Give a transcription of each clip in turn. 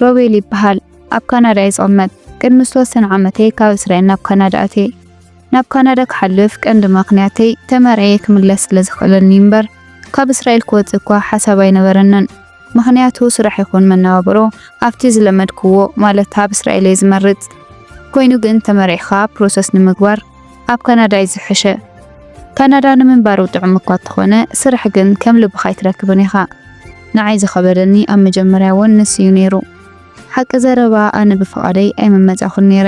ሮቤል ይበሃል። ኣብ ካናዳ እየ ዝቕመጥ። ቅድሚ ዝተወሰነ ዓመት እየ ካብ እስራኤል ናብ ካናዳ ኣትየ። ናብ ካናዳ ክሓልፍ ቀንዲ ምኽንያተይ ተመርዕየ ክምለስ ስለ ዝኽእለኒ እምበር፣ ካብ እስራኤል ክወጽእ እኳ ሓሳብ ኣይነበረንን። ምኽንያቱ ስራሕ ይኹን መነባብሮ ኣብቲ ዝለመድክዎ፣ ማለት ኣብ እስራኤል እየ ዝመርጽ። ኮይኑ ግን ተመሪዕኻ ፕሮሰስ ንምግባር ኣብ ካናዳ እዩ ዝሕሸ። ካናዳ ንምንባሩ ጥዑም እኳ እንተኾነ፣ ስራሕ ግን ከም ልብኻ ኣይትረክብን ኢኻ። ንዓይ ዝኸበደኒ ኣብ መጀመርያ እውን ንሱ እዩ ነይሩ። ሓቂ ዘረባ፣ ኣነ ብፍቓደይ ኣይምመጻኹን ነይረ።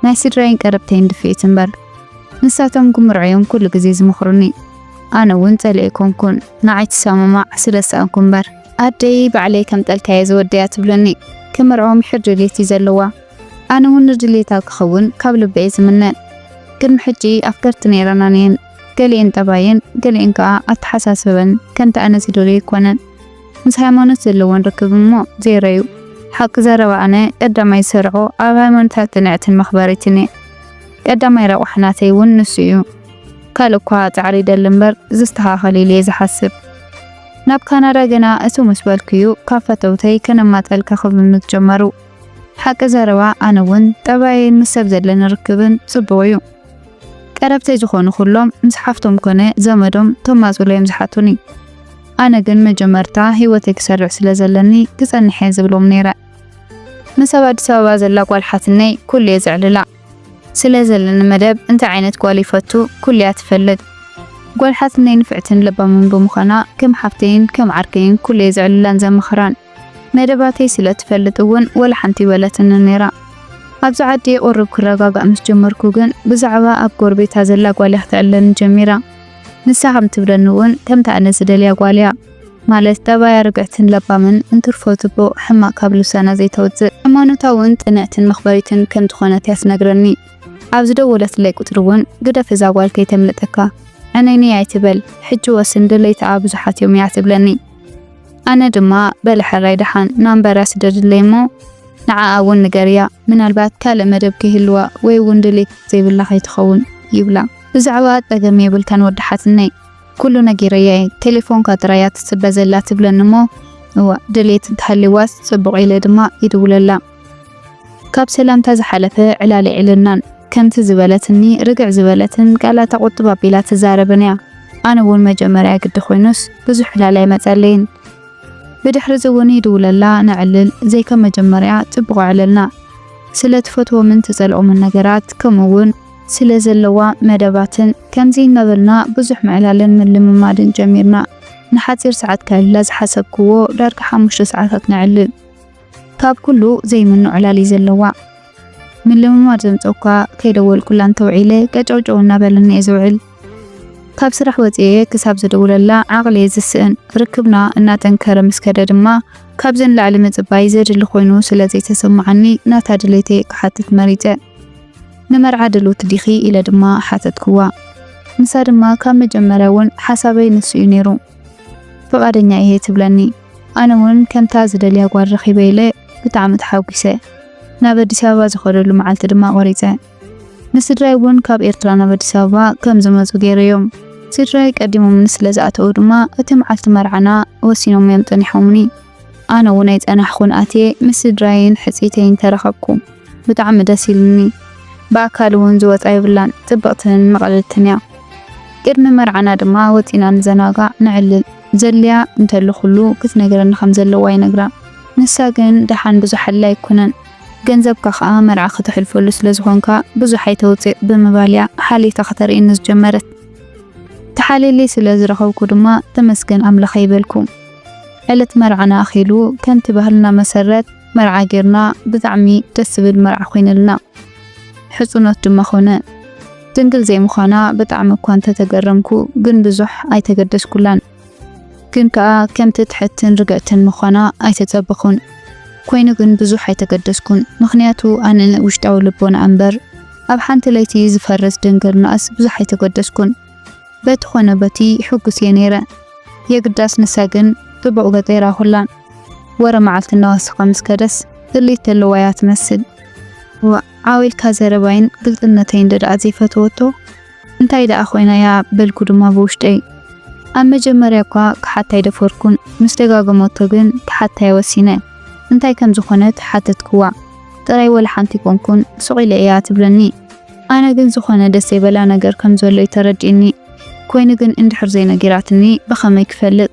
ናይ ስድራይን ቀረብተይን ድፍኢት እምበር። ንሳቶም ክምርዑ እዮም ኩሉ ግዜ ዝመኽሩኒ። ኣነ እውን ጸሊኤ ኣይኮንኩን፣ ንዓይ ትሰማማዕ ስለ ዝሰኣንኩ እምበር። ኣደይ ባዕለይ ከም ጠልካየ ዝወደያ ትብለኒ። ክምርዖም ይሕር ድሌት እዩ ዘለዋ። ኣነ እውን ንድሌታ ክኸውን ካብ ልበይ እየ ዝምነ። ቅድሚ ሕጂ ኣፍቀርቲ ነይረናን እየን። ገሊኤን ጠባየን፣ ገሊኤን ከኣ ኣተሓሳስበን ከምቲ ኣነ ዝደልዮ ኣይኮነን። ምስ ሃይማኖት ዘለወን ርክብ እሞ ዜሮ እዩ። ሓቂ ዘረባ፣ ኣነ ቀዳማይ ዝሰርዖ ኣብ ሃይማኖታ ጽንዕትን መኽበሪትን እየ። ቀዳማይ ረቋሕ ናተይ እውን ንሱ እዩ። ካልእ እኳ ጻዕሪ ይደሊ እምበር ዝስተኻኸል ኢለ እየ ዝሓስብ። ናብ ካናዳ ገና እትው ምስ በልኩ እዩ ካብ ፈተውተይ ከነማጠል ከኽብብኒ ዝጀመሩ። ሓቂ ዘረባ፣ ኣነ እውን ጠባየይን ምስ ሰብ ዘለኒ ርክብን ጽቡቕ እዩ። ቀረብተይ ዝኾኑ ኩሎም ምስ ሓፍቶም ኮነ ዘመዶም ተማጽሎ እዮም ዝሓቱኒ። ኣነ ግን መጀመርታ ህይወተይ ክሰርዕ ስለ ዘለኒ ክጸንሕ እየ ዝብሎም ነይረ። ምስ ኣብ ኣዲስ ኣበባ ዘላ ጓል ሓትነይ ኩሉ እየ ዘዕልላ። ስለ ዘለኒ መደብ እንታይ ዓይነት ጓል ይፈቱ ኩሉ እያ ትፈልጥ። ጓል ሓትነይ ንፍዕትን ለባምን ብምዃና ከም ሓፍተይን ከም ዓርከይን ኩሉ እየ ዘዕልላን ዘምኽራን። መደባተይ ስለ ትፈልጥ እውን ወላ ሓንቲ ይበለትኒ ነይራ። ኣብዚ ዓዲ ቁሩብ ክረጋጋእ ምስ ጀመርኩ ግን ብዛዕባ ኣብ ጎረቤታ ዘላ ጓል እያ ክተዕልለኒ ጀሚራ። ንሳ ከም ትብለኒ እውን ከምታ ኣነ ዝደልያ ጓል እያ። ማለት ጠባያ ርግዕትን ለባምን እንትርፎ ጽቡቕ ሕማቕ ካብ ልሳና ዘይተውጽእ። ሃይማኖታ እውን ጽንዕትን መኽበሪትን ከም ዝኾነት እያ ትነግረኒ። ኣብ ዝደወለትለይ ቁጽሪ እውን ግደፍ እዛ ጓል ከይተምልጠካ። ዕነይነይ ኣይትበል፣ ሕጂ ወስን ድሌትኣ ብዙሓት እዮም እያ ትብለኒ። ኣነ ድማ በለ ሕራይ ደሓን ናምበራ ስደድለይ እሞ ንዓኣ እውን ንገርያ፣ ምናልባት ካልእ መደብ ከይህልዋ ወይ እውን ድሌት ዘይብላ ከይትኸውን ይብላ። ብዛዕባ ጸገም የብልካን ወዲ ሓትነይ፣ ኩሉ ነጊረያ እየ፣ ቴሌፎንካ ጥራይ እያ ትጽበ ዘላ ትብለኒ እሞ እዋ ድሌት እንተሃልይዋስ ጽቡቕ ኢለ ድማ ይድውለላ። ካብ ሰላምታ ዝሓለፈ ዕላል የዕልልናን። ከምቲ ዝበለትኒ ርግዕ ዝበለትን ቃላታ ቁጥብ ኣቢላ ትዛረብን እያ። ኣነ እውን መጀመርያ ግዲ ኮይኑስ ብዙሕ ዕላል ኣይመጸለይን። ብድሕሪ እዚ እውን ይድውለላ፣ ነዕልል፣ ዘይከም መጀመርያ ጽቡቕ ኣዕለልና። ስለ ትፈትዎምን ትጸልኦምን ነገራት፣ ከምኡ እውን ስለ ዘለዋ መደባትን፣ ከምዚ እናበልና ብዙሕ ምዕላልን ምልምማድን ጀሚርና። ንሓጺር ሰዓት ከዕልላ ዝሓሰብክዎ ዳርጋ ሓሙሽተ ሰዓታት ነዕልል። ካብ ኩሉ ዘይምኖ ዕላል እዩ ዘለዋ። ምልምማድ ዘምጽኦ እኳ ከይደወልኩላ እንተውዒለ ቀጨውጨው እናበለኒ እየ ዝውዕል። ካብ ስራሕ ወጺኤ ክሳብ ዝድውለላ ዓቕሊ እየ ዝስእን። ርክብና እናጠንከረ ምስ ከደ ድማ ካብዚ ንላዕሊ ምጽባይ ዘድሊ ኮይኑ ስለ ዘይተሰማዓኒ ናታ ድሌተይ ክሓትት መሪጸ። ንመርዓ ድልውቲ ዲኺ? ኢለ ድማ ሓተትክዋ። ንሳ ድማ ካብ መጀመርያ እውን ሓሳበይ ንሱ እዩ ነይሩ። ፍቓደኛ እየ ትብለኒ። ኣነ እውን ከምታ ዝደልያ ጓል ረኺበ ኢለ ብጣዕሚ ተሓጒሰ። ናብ ኣዲስ ኣበባ ዝኸደሉ መዓልቲ ድማ ቆሪጸ። ንስድራይ እውን ካብ ኤርትራ ናብ ኣዲስ ኣበባ ከም ዝመጹ ገይረዮም። ስድራይ ቀዲሞምኒ ስለ ዝኣተዉ ድማ እቲ መዓልቲ መርዓና ወሲኖም እዮም ጸኒሖምኒ። ኣነ እውን ኣይጸናሕኩን ኣትየ ምስ ስድራይን ሕጽይተይን ተረኸብኩ። ብጣዕሚ ደስ ኢሉኒ። ብኣካል እውን ዝወጻ የብላን፣ ጽብቕትን ምቕልልትን እያ። ቅድሚ መርዓና ድማ ወጺና ንዘናጋዕ፣ ነዕልል። ዘድልያ እንተሎ ኩሉ ክትነግረኒ ከም ዘለዋ ይነግራ። ንሳ ግን ደሓን ብዙሕ ኣድላይ ኣይኮነን። ገንዘብካ ከኣ መርዓ ከተሕልፈሉ ስለ ዝኾንካ ብዙሕ ኣይተውጽእ ብምባል እያ ሓልዮታ ከተርእየኒ ዝጀመረት። ተሓልየለይ ስለ ዝረኸብኩ ድማ ተመስገን ኣምላኸይ በልኩ። ዕለት መርዓና ኣኺሉ ከምቲ ባህልና መሰረት መርዓ ጌርና ብጣዕሚ ደስ ዝብል መርዓ ኮይነልና። ሕጹኖት ድማ ኾነ። ድንግል ዘይምዃና ብጣዕሚ እኳ እንተተገረምኩ ግን ብዙሕ ኣይተገደስኩላን። ግን ከኣ ከምቲ ትሕትን ርግዕትን ምዃና ኣይተጸበኹን። ኮይኑ ግን ብዙሕ ኣይተገደስኩን። ምኽንያቱ ኣነ ውሽጣዊ ልቦና እምበር ኣብ ሓንቲ ለይቲ ዝፈርስ ድንግልናስ ብዙሕ ኣይተገደስኩን። በቲ ኾነ በቲ ሕጉስ እየ ነይረ። የግዳስ ንሳ ግን ጽቡቕ ገጸይ ረኣኹላን። ወረ መዓልቲ እናወሰኸ ምስ ከደስ ድሌት ዘለዋ እያ ትመስል። ዋእ፣ ዓው ኢልካ ዘረባይን ግልጽነተይን ደኣ ዘይፈተወቶ እንታይ ደኣ ኮይና እያ በልኩ ድማ ብውሽጠይ። ኣብ መጀመርያ እኳ ክሓታ ኣይደፈርኩን፣ ምስ ደጋገመቶ ግን ክሓታ እየ ወሲነ። እንታይ ከም ዝኾነት ሓተትክዋ። ጥራይ ወላ ሓንቲ ኮንኩን፣ ሱቕ ኢለ እያ ትብለኒ። ኣነ ግን ዝኾነ ደስ ዘይበላ ነገር ከም ዘሎ እዩ ተረዲእኒ። ኮይኑ ግን እንድሕር ዘይነጊራትኒ ብኸመይ ክፈልጥ?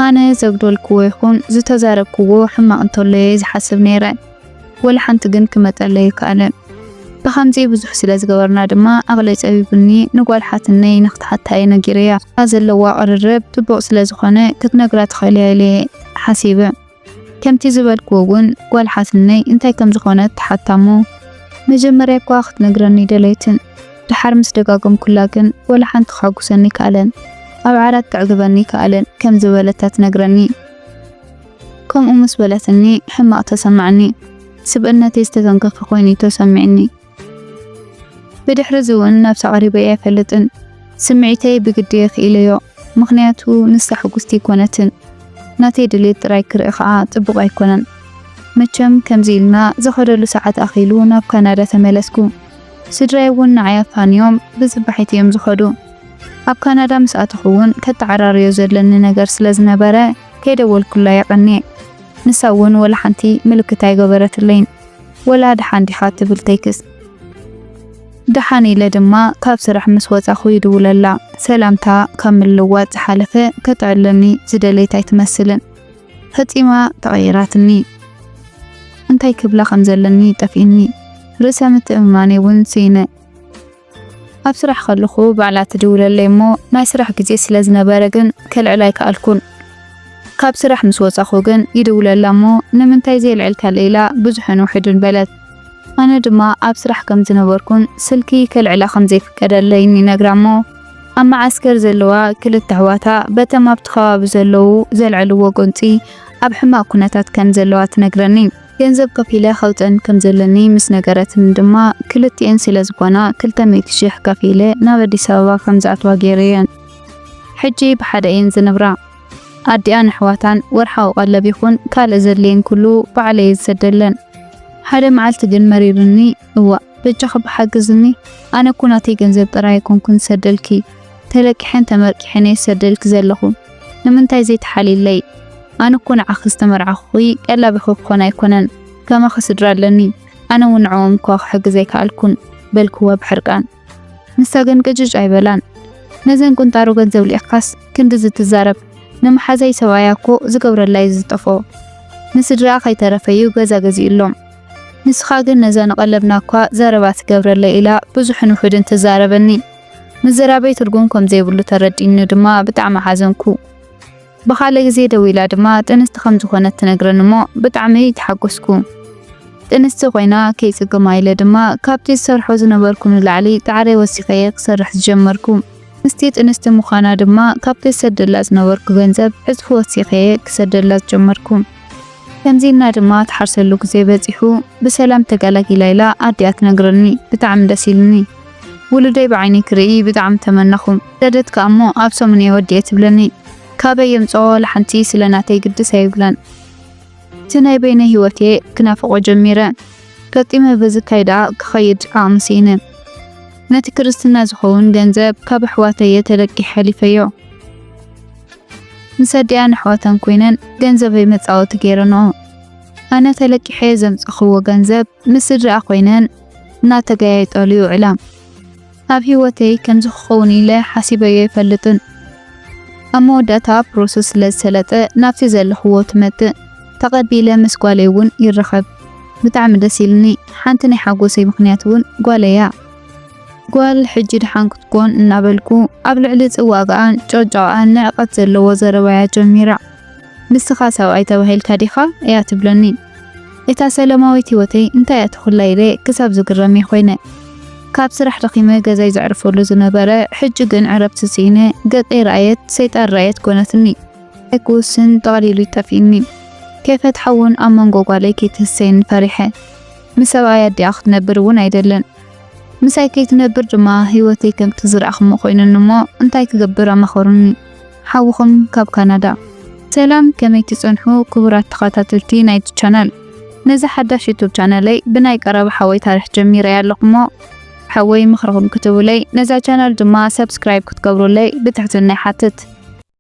ኣነ ዘጉደልክዎ ይኹን ዝተዛረብክዎ ሕማቕ እንተሎ እየ ዝሓስብ ነይረ። ወላ ሓንቲ ግን ክመጠለይ ኣይከኣለን። ብኸምዚ ብዙሕ ስለ ዝገበርና ድማ ኣቕለይ ጸቢቡኒ፣ ንጓል ሓትነይ ንኽትሓታ እየ ነጊረያ። ዘለዋ ቅርርብ ጽቡቕ ስለ ዝኾነ ክትነግራ ትኽእል እያ ኢለ እየ ሓሲበ። ከምቲ ዝበልክዎ እውን ጓል ሓትነይ እንታይ ከም ዝኾነት ትሓታ እሞ፣ መጀመርያ እኳ ክትነግረኒ ደለይትን፣ ደሓር ምስ ደጋገምኩላ ግን ወላ ሓንቲ ከሐጉሰኒ ከኣለን፣ ኣብ ዓራት ከዕግበኒ ከኣለን ከም ዝበለታ ትነግረኒ። ከምኡ ምስ በለትኒ ሕማቕ ተሰማዕኒ። ስብእነተይ ዝተተንከፈ ኮይኑ እዩ ተሰሚዕኒ። ብድሕሪ እዚ እውን ናብሳ ቀሪበ እየ ኣይፈልጥን። ስምዒተይ ብግዲ ክኢለዮ፣ ምኽንያቱ ንሳ ሕጉስቲ ኣይኮነትን። ናተይ ድሌት ጥራይ ክርኢ ኸኣ ጽቡቕ ኣይኮነን። መቸም ከምዚ ኢልና ዝኸደሉ ሰዓት ኣኺሉ ናብ ካናዳ ተመለስኩ። ስድራይ እውን ንዓይ ኣፋንዮም ብጽባሒት እዮም ዝኸዱ። ኣብ ካናዳ ምስ ኣተኹ እውን ከተዓራርዮ ዘለኒ ነገር ስለ ዝነበረ ከይደወልኩላ የቐንየ። ንሳ እውን ወላ ሓንቲ ምልክት ኣይገበረትለይን። ወላ ደሓን ዲኻ ትብል ቴክስት። ደሓን ኢለ ድማ ካብ ስራሕ ምስ ወጻኹ ይድውለላ። ሰላምታ ካብ ምልውዋጥ ዝሓለፈ ከጥዕለኒ ዝደለየት ኣይትመስልን። ፈጺማ ተቐይራትኒ። እንታይ ክብላ ከም ዘለኒ ጠፊእኒ። ርእሰ ምትእምማነይ እውን ስኢነ። ኣብ ስራሕ ከለኹ ባዕላ ትድውለለይ እሞ ናይ ስራሕ ግዜ ስለ ዝነበረ ግን ከልዕላ ኣይከኣልኩን። ካብ ስራሕ ምስ ወጻኹ ግን ይድውለላ እሞ ንምንታይ ዘየልዕልካለይ ኢላ ብዙሕን ውሑድን በለት። ኣነ ድማ ኣብ ስራሕ ከም ዝነበርኩን ስልኪ ከልዕላ ከም ዘይፍቀደለይን ይነግራ እሞ ኣብ መዓስከር ዘለዋ ክልተ ኣሕዋታ በቶም ኣብቲ ከባቢ ዘለዉ ዘልዐልዎ ጎንጺ ኣብ ሕማቕ ኩነታት ከም ዘለዋ ትነግረኒ። ገንዘብ ከፊለ ከውጸን ከም ዘለኒ ምስ ነገረትኒ ድማ ክልቲኤን ስለ ዝኾና ክልተ ሚእቲ ሽሕ ከፊለ ናብ ኣዲስ ኣበባ ከም ዝኣትዋ ገይረየን። ሕጂ ብሓደ እየን ዝነብራ። ኣዲኣን ኣሕዋታን ወርሓዊ ቀለብ ይኹን ካልእ ዘድልየን ኩሉ ባዕለይ እየ ዝሰደለን። ሓደ መዓልቲ ግን መሪርኒ፣ እዋእ በጃኺ ብሓግዝኒ፣ ኣነ እኮ ናተይ ገንዘብ ጥራይ ኣይኮንኩን ዝሰደልኪ፣ ተለቂሐን ተመርቂሐን እየ ዝሰደልኪ ዘለኹ። ንምንታይ ዘይትሓልይለይ? ኣነ እኮ ንዓኺ ዝተመርዓኹኺ ቀላቢኺ ክኾን ኣይኮነን። ከማኺ ስድራ ኣለኒ። ኣነ እውን ንዕኦም እኳ ክሕግዝ ኣይከኣልኩን በልክዋ ብሕርቃን። ንሳ ግን ቅጭጭ ኣይበላን። ነዘን ቁንጣሮ ገንዘብ ልኢኻስ ክንድዚ ትዛረብ? ንመሓዛይ ሰብኣያ እኮ ዝገብረላ እዩ ዝጠፍኦ። ንስድራኣ ከይተረፈ እዩ ገዛ ገዚኡሎም። ንስኻ ግን ነዛ ንቐለብና እኳ ዘረባ ትገብረለይ ኢላ ብዙሕን ውሑድን ትዛረበኒ። ምዝራበይ ትርጉም ከም ዘይብሉ ተረዲእኒ ድማ ብጣዕሚ ሓዘንኩ። ብኻልእ ግዜ ደዊላ ድማ ጥንስቲ ከም ዝኾነት ትነግረኒ እሞ ብጣዕሚ ተሓጎስኩ። ጥንስቲ ኮይና ከይጽግማ ኢለ ድማ ካብቲ ዝሰርሖ ዝነበርኩ ንላዕሊ ጻዕረይ ወሲኸ እየ ክሰርሕ ዝጀመርኩ። ምስቲ ጥንስቲ ምዃና ድማ ካብቲ ዝሰደላ ዝነበርኩ ገንዘብ ዕጽፊ ወሲኸ እየ ክሰደላ ዝጀመርኩ። ከምዚ ኢልና ድማ ትሓርሰሉ ግዜ በጺሑ፣ ብሰላም ተገላጊላ ኢላ ኣዲኣ ትነግረኒ። ብጣዕሚ ደስ ኢሉኒ። ውሉደይ ብዓይነይ ክርኢ ብጣዕሚ ተመነኹ። ሰደትካ እሞ ኣብ ሰሙን እየ ወዲኤ ትብለኒ። ካበይ የምጽኦ ዋላ ሓንቲ ስለ ናተይ ግድስ ኣይብላን። እቲ ናይ በይነይ ህይወት እየ ክናፍቖ ጀሚረ። ፈጺመ በዚ ካይ ደኣ ክኸይድ ዓቕሚ ስኢነ። ነቲ ክርስትና ዝኸውን ገንዘብ ካብ ኣሕዋተይ እየ ተለቂሐ ሓሊፈዮ። ምስ ኣዲኣን ኣሕዋታን ኮይነን ገንዘበይ መጻወቲ ገይረንኦ። ኣነ ተለቂሐ ዘምጻኽዎ ገንዘብ ምስ ስድራኣ ኮይነን እናተገያየጣሉ ይውዕላ። ኣብ ህይወተይ ከምዚ ክኸውን ኢለ ሓሲበዮ ኣይፈልጥን። ኣብ መወዳእታ ፕሮሰስ ስለ ዝሰለጠ ናብቲ ዘለኽዎ ትመጥእ። ተቐቢለ ምስ ጓለይ እውን ይራኸብ። ብጣዕሚ ደስ ኢሉኒ። ሓንቲ ናይ ሓጎሰይ ምኽንያት እውን ጓለይ እያ። ጓል ሕጂ ደሓን ክትኮን እናበልኩ ኣብ ልዕሊ ጽዋጋኣን ጨውጫቓኣን ንዕቀት ዘለዎ ዘረባ'ያ ጀሚራ። ንስኻ ሰብኣይ ተባሂልካ ዲኻ? እያ ትብለኒ። እታ ሰላማዊት ህይወተይ እንታይ እያ ትኹላ ኢለ ክሳብ ዝግረም እየ ኮይነ። ካብ ስራሕ ደኺመ ገዛይ ዘዕርፈሉ ዝነበረ፣ ሕጂ ግን ዕረፍቲ ስኢነ ገጸይ ረኣየት ሰይጣን ረኣየት ኮነትኒ። ክውስን ጠቕሊሉ ይጠፍእኒ። ከይፈትሓ እውን ኣብ መንጎ ጓለይ ከይትህሰየኒ ፈሪሐ። ምስ ሰብኣይ ኣዲኣ ክትነብር እውን ኣይደልን። ምሳይ ከይትነብር ድማ ህይወተይ ከምቲ ዝረኣኽሞ ኮይኑኒ እሞ እንታይ ክገብር ኣማኸሩኒ። ሓውኹም ካብ ካናዳ። ሰላም፣ ከመይ ትጸንሑ ክቡራት ተኸታተልቲ ናይቲ ቻናል? ነዚ ሓዳሽ ዩቱብ ቻናለይ ብናይ ቀረባ ሓወይ ታሪኽ ጀሚረያ ኣለኹ እሞ ሓወይ ምኽርኹም ክትህቡለይ፣ ነዛ ቻናል ድማ ሰብስክራይብ ክትገብሩለይ ብትሕትና ይሓትት።